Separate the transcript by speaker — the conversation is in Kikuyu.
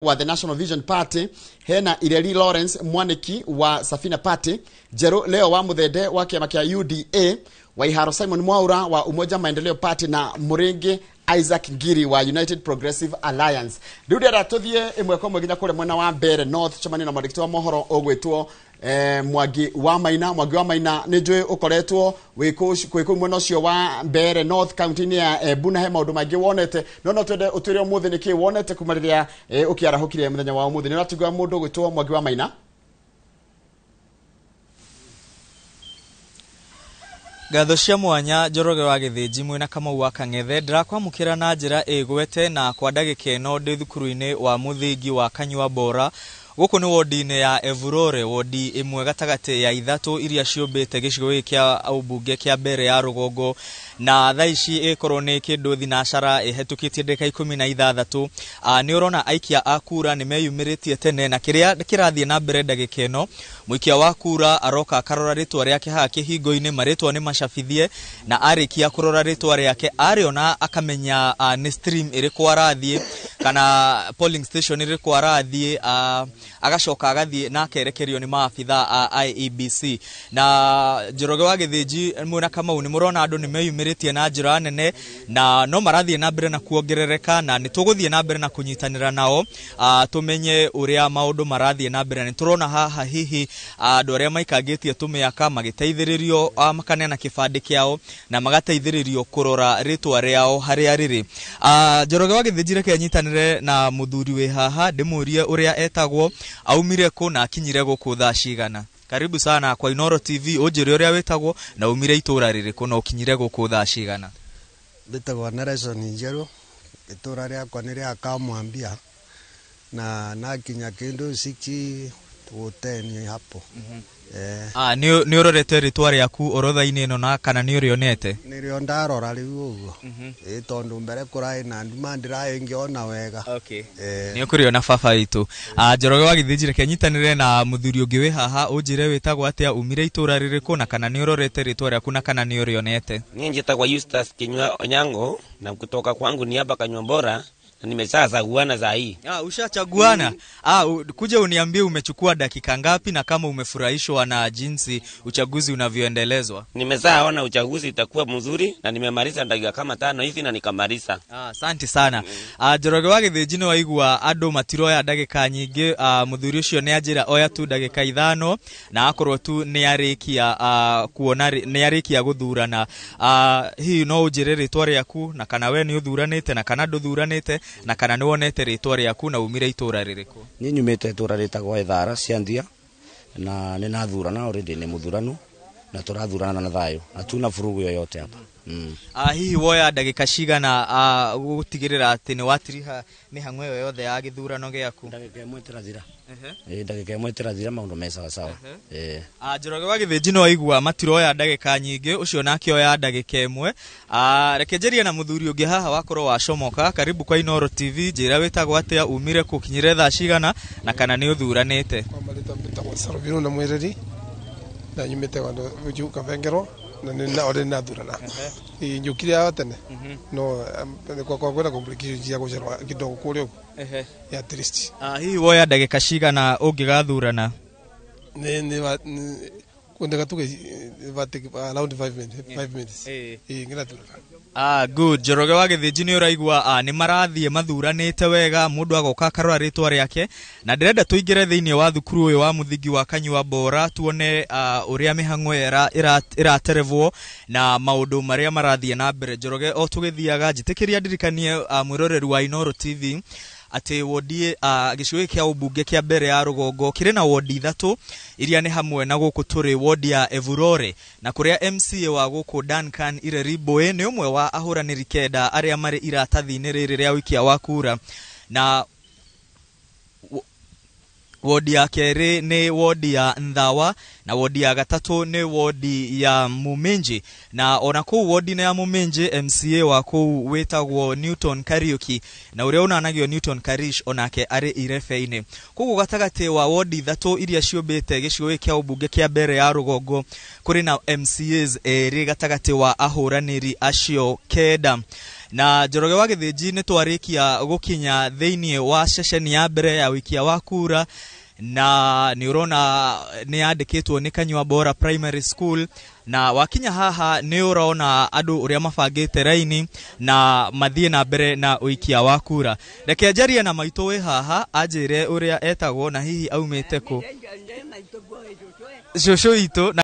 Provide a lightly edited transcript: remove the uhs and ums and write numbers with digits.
Speaker 1: Wa the National Vision Party, hena Ireri Lawrence Mwaniki wa Safina Party, Jero Leo wa Muthende wa kiama kia UDA, Waiharo Simon Mwaura wa Umoja Maendeleo Party na Muringi Isaac Ngiri wa United Progressive Alliance. Riu ndĩrenda tũthiĩ ĩmwe kwa ĩmwe nginya kũrĩa mwena wa Mbeere North cemanie na mwandĩki wa mohoro ũgwĩtwo Mwangi wa Maina. Mwangi wa Maina, nĩ njũĩ ũkoretwo wĩ kũu mwena ũcio wa Mbeere North kaunti-inĩ ya Embu na he maũndũ maingĩ wonete, no twende ũtwĩre ũmũthĩ nĩkĩ wonete kuma rĩrĩa ũkĩarahũkire mũthenya wa ũmũthĩ. Nĩ ũratigua mũndũ ũgwĩtwo Mwangi wa Maina?
Speaker 2: Ngatho cia mwanya Njoroge wa Gĩthĩnji mwĩna Kamau wa Kang'ethe. Ndĩrakwamũkĩra na njĩra ĩgwete na kwa ndagĩka ĩno ndĩ thukuru-inĩ wa mũthingi wa Kanyua Bora. Gũkũ nĩ wodi-inĩ ya Evurore, wodi ĩmwe gatagatĩ ya ithatũ iria ciũmbĩte gĩcigo gĩkĩ kĩa ũmbunge kĩa Mbeere ya rũgongo, na thaa ici ĩkorwo nĩ kĩndũ thinacara ĩhetũkĩtie ndagĩka 16. Nĩ ũrona aikia a kura nĩ meyumĩrĩtie tene, na kĩrĩa kĩrathiĩ na mbere ndagĩka ĩno, mũikia wa kura aroka akarora rĩtwa rĩake haha kĩhingo-inĩ, marĩtwa nĩ macabithie, na arĩkia kũrora rĩtwa rĩake arĩona akamenya nĩ stream ĩrĩkũ arathiĩ kana polling station ĩrĩkũ arathiĩ, agacoka agathiĩ na akerekerio nĩ maabitha a IEBC. Na Njoroge wa Gĩthĩnji mwĩna Kamau, nĩ mũrona andũ nĩ meyumĩrĩtie na njĩra nene na no marathiĩ na mbere na kuongerereka, na nĩ tũgũthiĩ na mbere na kũnyitanĩra nao tũmenye ũrĩa maũndũ marathiĩ na mbere. Nĩ tũrona haha hihi andũ arĩa maikangĩtie tũmĩaka magĩteithĩrĩrio, makaneana kĩbandĩ kĩao na magateithĩrĩrio kũrora rĩtwa rĩao harĩa rĩrĩ. Njoroge wa Gĩthĩnji, reke nyitanĩre na mũthuri wĩ haha ndĩmũrie ũrĩa etagwo, aumire kũ na akinyire gũkũ thaa cigana. Karibu sana kwa Inooro TV, ũnjĩre ũrĩa wĩtagwo na umire itũra rĩrĩkũ na ũkinyire gũkũ thaa cigana.
Speaker 3: Mbĩtagwo Nelson Njerũ, itũra rĩakwa nĩ rĩa Kamwambia na nakinya kĩndũ 6:10 hapo.
Speaker 2: Nĩ ũrorete rĩtwa rĩaku orodha-inĩ ĩno na kana nĩ ũrĩonete?
Speaker 3: Nĩrĩo ndarora rĩu ũguo, ĩ tondũ mbere kũraĩ na nduma ndĩraĩ ngĩona wega.
Speaker 2: Nĩ ũkũrĩona baba witũ. Njoroge wa Gĩthĩnji, reke nyitanĩre na mũthuri ũngĩ wĩ haha, ũnjĩre wĩtagwo atĩa, umire itũra rĩrĩkũ na kana nĩ ũrorete rĩtwa rĩaku na kana nĩ ũrĩonete.
Speaker 4: Niĩ njĩtagwo Eustace Kinyua Onyango na kutoka kwangu ni hapa Kanyua Bora na nimeshachaguana saa hii.
Speaker 2: Ushachaguana? Kuja uniambie umechukua dakika ngapi na kama umefurahishwa na jinsi uchaguzi unavyoendelezwa.
Speaker 4: Nimeshaona uchaguzi itakuwa mzuri na nimemaliza dakika kama 5 hivi na nikamaliza.
Speaker 2: Asante sana. Njoroge wa Gĩthĩnji, nĩ waigua andũ matiroya ndagĩka nyingĩ. Mũthuri ũcio nĩ anjĩra oya tu ndagĩka 5 na akorwo tu nĩ arĩkia kuona nĩ arĩkia gũthurana. Hihi no ũnjĩre rĩtwa rĩaku na kana we nĩ ũthuranĩte na kana ndũthuranĩte na kana nĩ wonete rĩtwa rĩaku na umire itũra rĩrĩkũ?
Speaker 5: Niĩ nyumĩte itũra rĩtagwo Ithara Ciandia na nĩ nathurana already, nĩ mũthuranu na tũrathurana na thayũ, hatuna vurugu yoyote hapa.
Speaker 2: Hihi woya ndagĩka cigana gũtigĩrĩra atĩ nĩ watiriha mĩhang'o ĩyo yothe ya gĩthurano gĩaku?
Speaker 5: Ndagĩka ĩmwe ĩtĩrathira. Ndagĩka ĩmwe ĩtĩrathira, maũndũ me sawa sawa.
Speaker 2: Njoroge wa Gĩthĩnji, no waigua matiroya ndagĩka nyingĩ, ũcio nake oya ndagĩka ĩmwe. Reke njarie na mũthuri ũngĩ haha wakorwo wacomoka. Karibu kwa Inooro TV, njĩra wĩtagwo atĩa, umire kũ, ũkinyire thaa cigana na kana nĩ ũthuranĩte.
Speaker 6: Kwa marĩtwa mbĩtagwo Sarobino na Mwĩreri na nyumĩte Gwandu Kabengerwo na nĩ already nathurana. Njũkire haha tene no kwa kwenda complication cia gũcerwa kidogo kũrĩa ũguo. At least.
Speaker 2: Hihi woya ndagĩka cigana ũngĩgathurana?
Speaker 6: Nĩ kwendeka tuge around 5 minutes, 5 minutes. Ngĩrathurana.
Speaker 2: Good. Njoroge wa Gĩthĩnji, nĩ ũraigua nĩ marathiĩ mathuranĩte wega, mũndũ agoka akarora rĩtwa rĩake, na ndĩrenda tũingĩre thĩinĩ wa thukuru ũyũ wa mũthingi wa Kanyua Bora tuone ũrĩa mĩhang'o ĩraterevwo na maũndũ marĩa marathiĩ na mbere. Njoroge, o tũgĩthiaga njĩtĩkĩria ndirikanie mwĩroreri wa Inooro TV atĩ wodi gĩcigo gĩkĩ kĩa ũmbunge kĩa Mbeere ya rũgongo kĩrĩ na wodi 3 iria nĩ hamwe na gũkũ tũrĩ wodi ya Evurore, na kũrĩa MCA wa gũkũ Duncan Ireri Mboĩ nĩ ũmwe wa ahũranĩri 9 arĩa marĩ iratathi-inĩ rĩrĩ rĩa ũikia wa kura. Na wodi ya kerĩ nĩ wodi ya Nthawa na wodi ya gatatũ nĩ wodi ya Muminji, na ona kũu wodi-inĩ ya Muminji MCA wa kũu wĩtagwo Newton Kariuki, na ũrĩa ũnanagio Newton Karish onake arĩ irebe-inĩ. Koguo gatagatĩ wa wodi 3 iria ciũmbĩte gĩcigo gĩkĩ kĩa ũmbunge kĩa Mbeere ya rũgongo kũrĩ na MCAs erĩ gatagatĩ wa ahũranĩri acio 9. Na Njoroge wa Gĩthĩnji, nĩ twarĩkia gũkinya thĩinĩ wa ceceni ya mbere ya ũikia wa kura, na nĩ ũrona nĩ yandĩkĩtwo nĩ Kanyua Bora Primary School. Na wakinya haha nĩ ũrona andũ ũrĩa mabangĩte raini na mathiĩ na mbere na ũikia wa kura. Reke njarie na maitũ wĩ haha anjĩre ũrĩa etagwo na hihi aumĩte kũ. Cũcũ witũ na